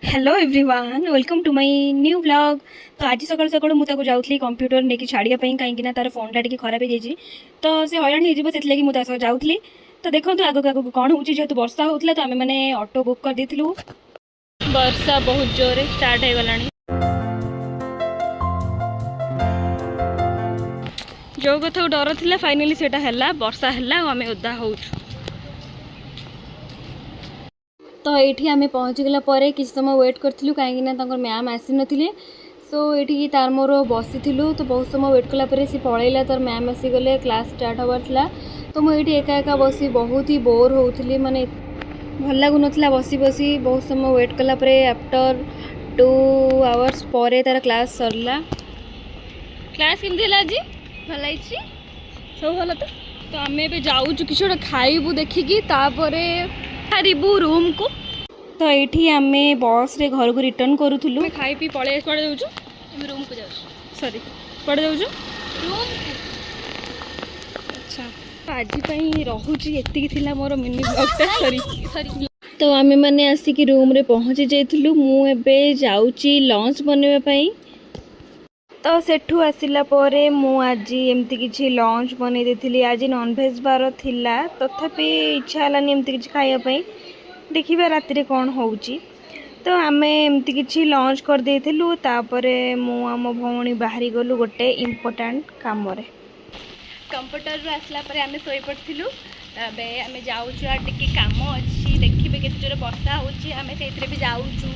Hello everyone, welcome to my new vlog. ତ ଆଜି ସକାଳୁ ସକାଳୁ ମୁଁ ତାକୁ ଯାଉଥିଲି କମ୍ପ୍ୟୁଟର ନେଇକି ଛାଡ଼ିବା ପାଇଁ, କାହିଁକିନା ତାର ଫୋନ୍ଟା ଟିକେ ଖରାପ ହେଇଯାଇଛି, ତ ସେ ହଇରାଣ ହେଇଯିବ, ସେଥିଲାଗି ମୁଁ ତା ସହ ଯାଉଥିଲି। ତ ଦେଖନ୍ତୁ ଆଗକୁ ଆଗକୁ କ'ଣ ହେଉଛି। ଯେହେତୁ ବର୍ଷା ହେଉଥିଲା, ତ ଆମେମାନେ ଅଟୋ ବୁକ୍ କରିଦେଇଥିଲୁ। ବର୍ଷା ବହୁତ ଜୋରରେ ଷ୍ଟାର୍ଟ ହେଇଗଲାଣି। ଯେଉଁ କଥାକୁ ଡର ଥିଲା, ଫାଇନାଲି ସେଇଟା ହେଲା। ବର୍ଷା ହେଲା ଆଉ ଆମେ ଓଦା ହେଉଛୁ। ତ ଏଇଠି ଆମେ ପହଞ୍ଚିଗଲା ପରେ କିଛି ସମୟ ୱେଟ୍ କରିଥିଲୁ, କାହିଁକିନା ତାଙ୍କର ମ୍ୟାମ୍ ଆସିନଥିଲେ। ସୋ ଏଇଠି ତାର ମୋର ବସିଥିଲୁ। ତ ବହୁତ ସମୟ ୱେଟ୍ କଲା ପରେ ସେ ପଳେଇଲା, ତାର ମ୍ୟାମ୍ ଆସିଗଲେ, କ୍ଲାସ୍ ଷ୍ଟାର୍ଟ ହେବାର ଥିଲା। ତ ମୁଁ ଏଇଠି ଏକା ଏକା ବସି ବହୁତ ହି ବୋର୍ ହେଉଥିଲି, ମାନେ ଭଲ ଲାଗୁନଥିଲା ବସି ବସି। ବହୁତ ସମୟ ୱେଟ୍ କଲା ପରେ ଆଫ୍ଟର 2 ଆୱାର୍ସ ପରେ ତାର କ୍ଲାସ୍ ସରିଲା। କ୍ଲାସ୍ କେମିତି ହେଲା ଆଜି? ଭଲ ହେଇଛି। ସବୁ ଭଲ ତ? ତ ଆମେ ଏବେ ଯାଉଛୁ, କିଛି ଗୋଟେ ଖାଇବୁ ଦେଖିକି, ତାପରେ ବାହାରିବୁ ରୁମ୍କୁ। ତ ଏଇଠି ଆମେ ବସ୍ରେ ଘରକୁ ରିଟର୍ନ କରୁଥିଲୁ। ଖାଇ ପିଇ ପଳେଇ। କୁଆଡ଼େ ଯାଉଛୁ? ଆମେ ରୁମ୍କୁ ଯାଉଛୁ। ସରି, କୁଆଡ଼େ ଯାଉଛୁ? ରୁମ୍କୁ। ଆଚ୍ଛା, ଆଜି ପାଇଁ ରହୁଛି। ଏତିକି ଥିଲା ମୋର ମିନି ବ୍ଲଗ୍ଟା। ସରି। ସରି। ତ ଆମେମାନେ ଆସିକି ରୁମ୍ରେ ପହଞ୍ଚି ଯାଇଥିଲୁ। ମୁଁ ଏବେ ଯାଉଛି ଲଞ୍ଚ ବନେଇବା ପାଇଁ। ତ ସେଠୁ ଆସିଲା ପରେ ମୁଁ ଆଜି ଏମିତି କିଛି ଲଞ୍ଚ ବନେଇ ଦେଇଥିଲି। ଆଜି ନନଭେଜ୍ ବାର ଥିଲା, ତଥାପି ଇଚ୍ଛା ହେଲାନି ଏମିତି କିଛି ଖାଇବା ପାଇଁ। ଦେଖିବା ରାତିରେ କ'ଣ ହେଉଛି। ତ ଆମେ ଏମିତି କିଛି ଲଞ୍ଚ କରିଦେଇଥିଲୁ। ତାପରେ ମୁଁ ଆମ ଭଉଣୀ ବାହାରି ଗଲୁ ଗୋଟେ ଇମ୍ପୋର୍ଟାଣ୍ଟ କାମରେ। କମ୍ପ୍ୟୁଟରରୁ ଆସିଲା ପରେ ଆମେ ଶୋଇପଡ଼ିଥିଲୁ। ଏବେ ଆମେ ଯାଉଛୁ, ଆଉ ଟିକେ କାମ ଅଛି। ଦେଖିବେ କେତେ ଜୋରେ ବର୍ଷା ହେଉଛି, ଆମେ ସେଇଥିରେ ବି ଯାଉଛୁ।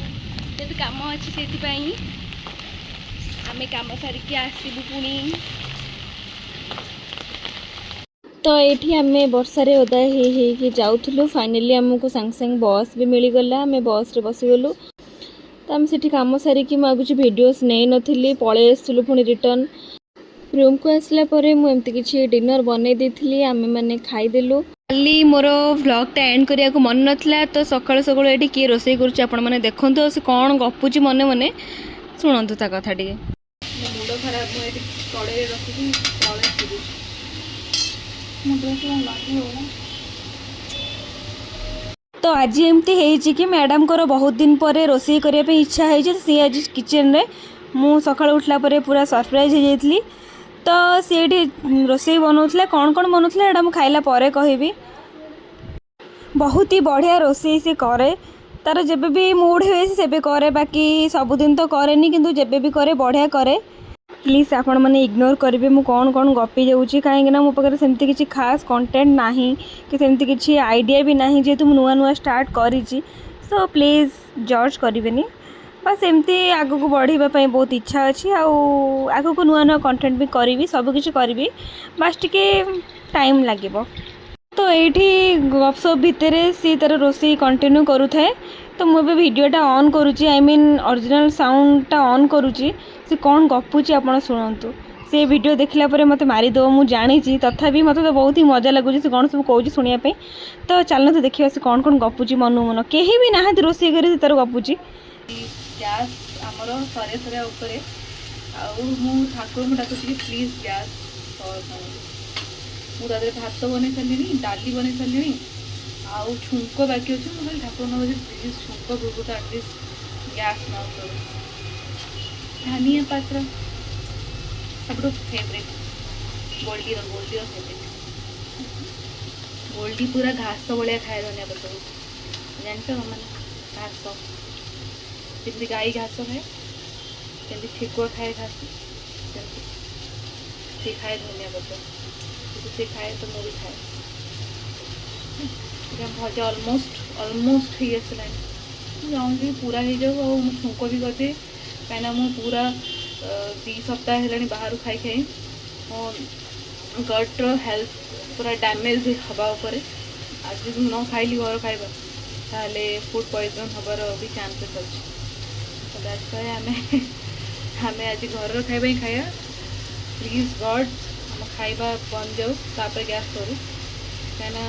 ଯେହେତୁ କାମ ଅଛି, ସେଇଥିପାଇଁ ଆମେ କାମ ସାରିକି ଆସିବୁ ପୁଣି। ତ ଏଇଠି ଆମେ ବର୍ଷାରେ ଓଦା ହେଇ ହେଇକି ଯାଉଥିଲୁ। ଫାଇନାଲି ଆମକୁ ସାଙ୍ଗେ ସାଙ୍ଗେ ବସ୍ ବି ମିଳିଗଲା। ଆମେ ବସ୍ରେ ବସିଗଲୁ। ତ ଆମେ ସେଠି କାମ ସାରିକି, ମୁଁ ଆଉ କିଛି ଭିଡ଼ିଓସ୍ ନେଇନଥିଲି, ପଳେଇ ଆସିଥିଲୁ ପୁଣି ରିଟର୍ନ। ରୁମ୍କୁ ଆସିଲା ପରେ ମୁଁ ଏମିତି କିଛି ଡିନର୍ ବନେଇ ଦେଇଥିଲି, ଆମେମାନେ ଖାଇଦେଲୁ। କାଲି ମୋର ଭ୍ଲଗ୍ଟା ଏଣ୍ଡ କରିବାକୁ ମନେ ନଥିଲା। ତ ସକାଳୁ ସକାଳୁ ଏଠି କିଏ ରୋଷେଇ କରୁଛି, ଆପଣମାନେ ଦେଖନ୍ତୁ, ଆଉ ସେ କ'ଣ ଗପୁଛି ମନେ ମନେ, ଶୁଣନ୍ତୁ ତା କଥା ଟିକେ। ମୋ ମୁଣ୍ଡ ଖରାପ। ମୁଁ ଏଠି କଡ଼େଇରେ ରଖିକି ତଳେ ଚିରୁଛି ମୋ ଡ୍ରେସ୍। ଲାଗିବ ନା? ତ ଆଜି ଏମିତି ହେଇଛି କି ମ୍ୟାଡ଼ାମଙ୍କର ବହୁତ ଦିନ ପରେ ରୋଷେଇ କରିବା ପାଇଁ ଇଚ୍ଛା ହେଇଛି। ସିଏ ଆଜି କିଚେନରେ, ମୁଁ ସକାଳୁ ଉଠିଲା ପରେ ପୁରା ସରପ୍ରାଇଜ୍ ହେଇଯାଇଥିଲି। ତ ସିଏ ଏଠି ରୋଷେଇ ବନାଉଥିଲା। କ'ଣ କ'ଣ ବନାଉଥିଲା, ଏଇଟା ମୁଁ ଖାଇଲା ପରେ କହିବି। ବହୁତ ହି ବଢ଼ିଆ ରୋଷେଇ ସେ କରେ। ତାର ଯେବେ ବି ମୁଡ଼୍ ହୁଏ, ସେ ସେବେ କରେ। ବାକି ସବୁଦିନ ତ କରେନି, କିନ୍ତୁ ଯେବେ ବି କରେ, ବଢ଼ିଆ କରେ। ପ୍ଲିଜ୍ ଆପଣମାନେ ଇଗ୍ନୋର କରିବେ, ମୁଁ କ'ଣ କ'ଣ ଗପି ଯାଉଛି, କାହିଁକିନା ମୋ ପାଖରେ ସେମିତି କିଛି ଖାସ୍ କଣ୍ଟେଣ୍ଟ ନାହିଁ କି ସେମିତି କିଛି ଆଇଡ଼ିଆ ବି ନାହିଁ, ଯେହେତୁ ମୁଁ ନୂଆ ନୂଆ ଷ୍ଟାର୍ଟ କରିଛି। ସୋ ପ୍ଲିଜ୍ ଜଜ୍ କରିବେନି। ବାସ୍, ଏମିତି ଆଗକୁ ବଢ଼ିବା ପାଇଁ ବହୁତ ଇଚ୍ଛା ଅଛି ଆଉ ଆଗକୁ ନୂଆ ନୂଆ କଣ୍ଟେଣ୍ଟ ବି କରିବି, ସବୁକିଛି କରିବି, ବାସ୍ ଟିକେ ଟାଇମ୍ ଲାଗିବ। ତ ଏଇଠି ଗପସପ ଭିତରେ ସିଏ ତା'ର ରୋଷେଇ କଣ୍ଟିନ୍ୟୁ କରୁଥାଏ। ତ ମୁଁ ଏବେ ଭିଡ଼ିଓଟା ଅନ୍ କରୁଛି, I mean original ସାଉଣ୍ଡଟା ଅନ୍ କରୁଛି। ସେ କ'ଣ ଗପୁଛି, ଆପଣ ଶୁଣନ୍ତୁ। ସେ ଭିଡ଼ିଓ ଦେଖିଲା ପରେ ମୋତେ ମାରିଦେବ, ମୁଁ ଜାଣିଛି। ତଥାପି ମୋତେ ତ ବହୁତ ହି ମଜା ଲାଗୁଛି ସେ କ'ଣ ସବୁ କହୁଛି ଶୁଣିବା ପାଇଁ। ତ ଚାଲନ୍ତୁ ଦେଖିବା ସେ କ'ଣ କ'ଣ ଗପୁଛି ମନକୁ ମନ। କେହି ବି ନାହାନ୍ତି, ରୋଷେଇ କରି ସେ ତାର ଗପୁଛି। ଗ୍ୟାସ୍ ଆମର ସରିଆ ସରିଆ ଉପରେ। ଆଉ ମୁଁ ଠାକୁରଙ୍କୁ ଡାକୁଛି କି ପ୍ଲିଜ୍ ଗ୍ୟାସ୍। ମୁଁ ତା ଦେହରେ ଭାତ ବନେଇ ସାରିଲିଣି, ଡାଲି ବନେଇ ସାରିଲିଣି, ଆଉ ଛୁଙ୍କ ବାକି ଅଛି। ମୁଁ ଖାଲି ଠାକୁରଙ୍କୁ ଡାକୁଛି, ପ୍ଲିଜ୍ ଛୁଙ୍କ ପୂର୍ବରୁ ତ ଆଟଲିଷ୍ଟ ଗ୍ୟାସ୍ ନ ସରୁ। ଧନିଆ ପତ୍ର ସବୁଠୁ ଫେଭରେଟ୍ ଗୋଲ୍ଡିର, ଗୋଲ୍ଡିର ଫେଭରେଟ୍। ଗୋଲ୍ଡି ପୁରା ଘାସ ଭଳିଆ ଖାଏ ଧନିଆ ପତ୍ରକୁ। ଜାଣିଛ, ମାନେ ଘାସ ଯେମିତି ଗାଈ ଘାସ ଖାଏ, ଯେମିତି ଠେକୁଆ ଖାଏ ଘାସ, ସେମିତି ସେ ଖାଏ ଧନିଆ ପତ୍ର। ଯଦି ସେ ଖାଏ ତ ମୁଁ ବି ଖାଏ। ଏଇଟା ଭଜା ଅଲମୋଷ୍ଟ ଅଲମୋଷ୍ଟ ହେଇ ଆସିଲାଣି। ମୁଁ ଚାହୁଁଛି ପୁରା ହେଇଯାଉ ଆଉ ମୁଁ ଛୁଙ୍କ ବି କରିଦିଏ, କାହିଁକିନା ମୁଁ ପୁରା 2 ସପ୍ତାହ ହେଲାଣି ବାହାରୁ ଖାଇ ଖାଇ ମୋ ଗଟ୍ର ହେଲ୍ଥ ପୁରା ଡ୍ୟାମେଜ୍ ହେବା ଉପରେ। ଆଜି ଯଦି ମୁଁ ନ ଖାଇଲି ଘର ଖାଇବା, ତାହେଲେ ଫୁଡ଼୍ ପଏଜନ୍ ହେବାର ବି ଚାନ୍ସେସ୍ ଅଛି। ତ that's Y ଆମେ ଆଜି ଘରର ଖାଇବା ହିଁ ଖାଇବା। ପ୍ଲିଜ୍ ଗଡ୍, ଆମ ଖାଇବା ବନିଯାଉ, ତାପରେ ଗ୍ୟାସ୍ ସରୁ, କାହିଁକିନା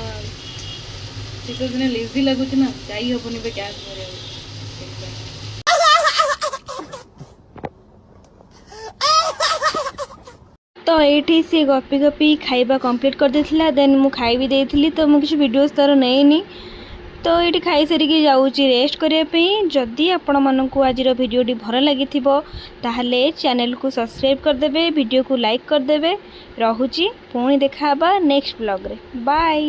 ଶୀତ ଦିନେ ଲେଜି ଲାଗୁଛି ନା, ଯାଇ ହେବନି ଏବେ ଗ୍ୟାସ୍ ଭରିବାକୁ, ସେଥିପାଇଁ। ତ ଏଇଠି ସିଏ ଗପି ଗପି ଖାଇବା କମ୍ପ୍ଲିଟ୍ କରିଦେଇଥିଲା। ଦେନ୍ ମୁଁ ଖାଇ ବି ଦେଇଥିଲି। ତ ମୁଁ କିଛି ଭିଡ଼ିଓସ୍ ତାର ନେଇନି। ତ ଏଇଠି ଖାଇସାରିକି ଯାଉଛି ରେଷ୍ଟ କରିବା ପାଇଁ। ଯଦି ଆପଣମାନଙ୍କୁ ଆଜିର ଭିଡ଼ିଓଟି ଭଲ ଲାଗିଥିବ, ତାହେଲେ ଚ୍ୟାନେଲକୁ ସବସ୍କ୍ରାଇବ୍ କରିଦେବେ, ଭିଡ଼ିଓକୁ ଲାଇକ୍ କରିଦେବେ। ରହୁଛି, ପୁଣି ଦେଖା ହେବା ନେକ୍ସଟ ବ୍ଲଗ୍ରେ। ବାଏ।